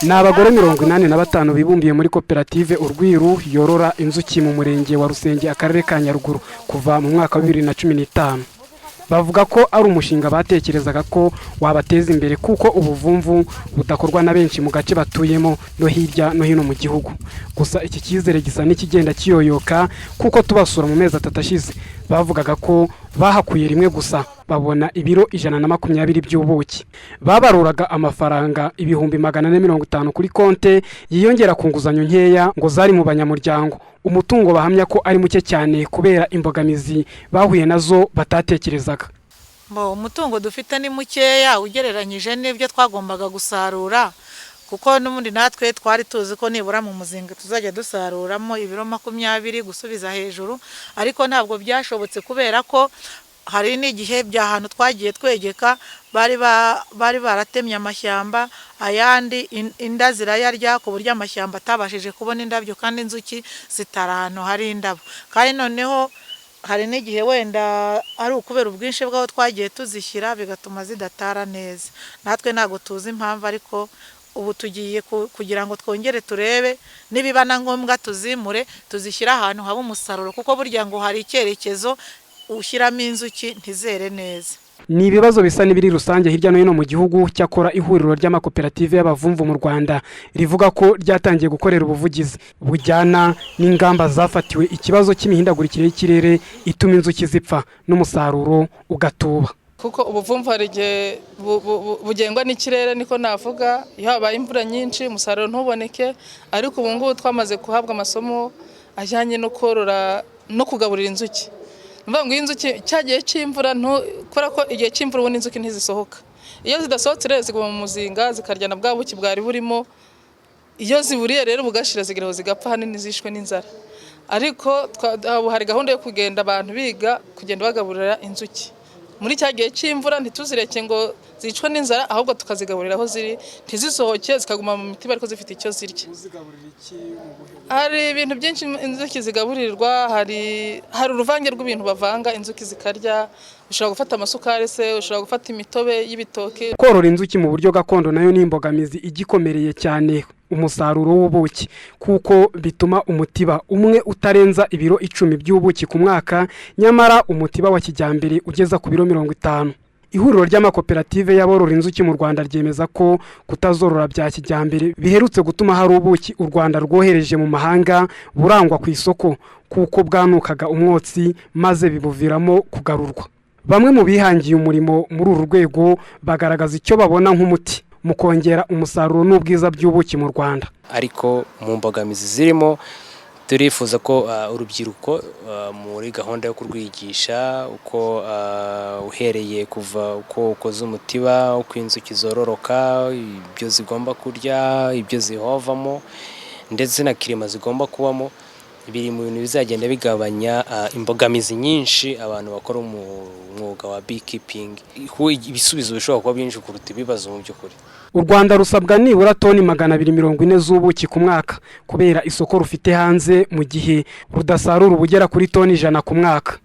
Ni abagore 85 bibumbiye muri koperative Urwiru yorora inzuki mu murenge wa Rusenge, akarere ka Nyaruguru, kuva mu mwaka wa 2015. Bavuga ko ari umushinga batekerezaga ko wabateza imbere, kuko ubuvumvu budakorwa na benshi mu gace batuyemo no hirya no hino mu gihugu. Gusa iki cyizere gisa n'ikigenda kiyoyoka, kuko tubasura mu mezi 3 ashize bavugaga ko bahakuye rimwe gusa babona ibiro 120 by'ubuki. Babaruraga amafaranga 450,000 kuri konte, yiyongera ku nguzanyo nkeya ngo zari mu banyamuryango. Umutungo bahamya ko ari muke cyane kubera imbogamizi bahuye nazo batatekerezaga. Bo, umutungo dufite ni mukeya ugereranyije n'ibyo twagombaga gusarura, kuko n'ubundi natwe twari tuzi ko nibura mu muzinga tuzajya dusaruramo ibiro 20 gusubiza hejuru, ariko ntabwo byashobotse kubera ko hari n'igihe by'ahantu twagiye twegeka bari baratemye amashyamba, ayandi inda zirayarya, ku buryo amashyamba atabashije kubona indabyo, kandi inzuki zitari ahantu hari indabo. Kandi noneho hari n'igihe wenda ari ukubera ubwinshi bw'aho twagiye tuzishyira, bigatuma zidatara neza. Natwe ntabwo tuzi impamvu, ariko ubu tugiye kugira ngo twongere turebe, nibiba na ngombwa tuzimure, tuzishyire ahantu haba umusaruro, kuko burya ngo hari icyerekezo ushyiramo inzuki ntizere neza. Ni ibibazo bisa n'ibiri rusange hirya no hino mu gihugu. Cyakora ihuriro ry'amakoperative y'abavumvu mu Rwanda rivuga ko ryatangiye gukorera ubuvugizi bujyana n'ingamba zafatiwe ikibazo cy'imihindagurikire y'ikirere ituma inzuki zipfa n'umusaruro ugatuba. Kuko ubuvumvu hari igihe bugengwa n'ikirere, niko navuga. Iyo habaye imvura nyinshi umusaruro ntuboneke, ariko ubu ngubu twamaze guhabwa amasomo ajyanye no korora no kugaburira inzuki. Ni ukuvuga ngo iyo inzuki cya gihe cy'imvura, kubera ko igihe cy'imvura ubundi inzuki ntizisohoka, iyo zidasohotse rero ziguma mu muzinga zikarya na bwa buki bwari burimo. Iyo ziburiye rero bugashira, zigeraho zigapfa, ahanini zishwe n'inzara. Ariko ubu hari gahunda yo kugenda abantu biga kugenda bagaburira inzuki muri cya gihe cy'imvura, ntituzireke ngo zicwe n'inzara, ahubwo tukazigaburira aho ziri, ntizisohoke, zikaguma mu mitiba ariko zifite icyo zirya. Hari ibintu byinshi inzuki zigaburirwa. Hari uruvange rw'ibintu bavanga inzuki zikarya. Ushobora gufata amasukari se, ushobora gufata imitobe y'ibitoki. Korora inzuki mu buryo gakondo nayo ni imbogamizi igikomereye cyane umusaruro w'ubuki, kuko bituma umutiba umwe utarenza ibiro 10 by'ubuki ku mwaka, nyamara umutiba wa kijyambere ugeza ku biro 50. Ihuriro ry'amakoperative y'aborora inzuki mu Rwanda ryemeza ko kutazorora bya kijyambere biherutse gutuma hari ubuki u Rwanda rwohereje mu mahanga burangwa ku isoko, kuko bwanukaga umwotsi maze bibuviramo kugarurwa. Bamwe mu bihangiye umurimo muri uru rwego bagaragaza icyo babona nk'umuti mu kongera umusaruro n'ubwiza by'ubuki mu Rwanda. Ariko mu mbogamizi zirimo, turifuza ko urubyiruko muri gahunda yo kurwigisha uko uhereye kuva uko ukoze umutiba, uko inzuki zororoka, ibyo zigomba kurya, ibyo zihovamo, ndetse na climat zigomba kubamo, biri mu bintu bizagenda bigabanya imbogamizi nyinshi abantu bakora umwuga wa beekeeping. Ibisubizo bishobora kuba byinshi kuruta ibibazo mu by'ukuri. U Rwanda rusabwa nibura toni 240 z'ubuki ku mwaka kubera isoko rufite hanze, mu gihe rudasarura ubugera kuri toni 100 ku mwaka.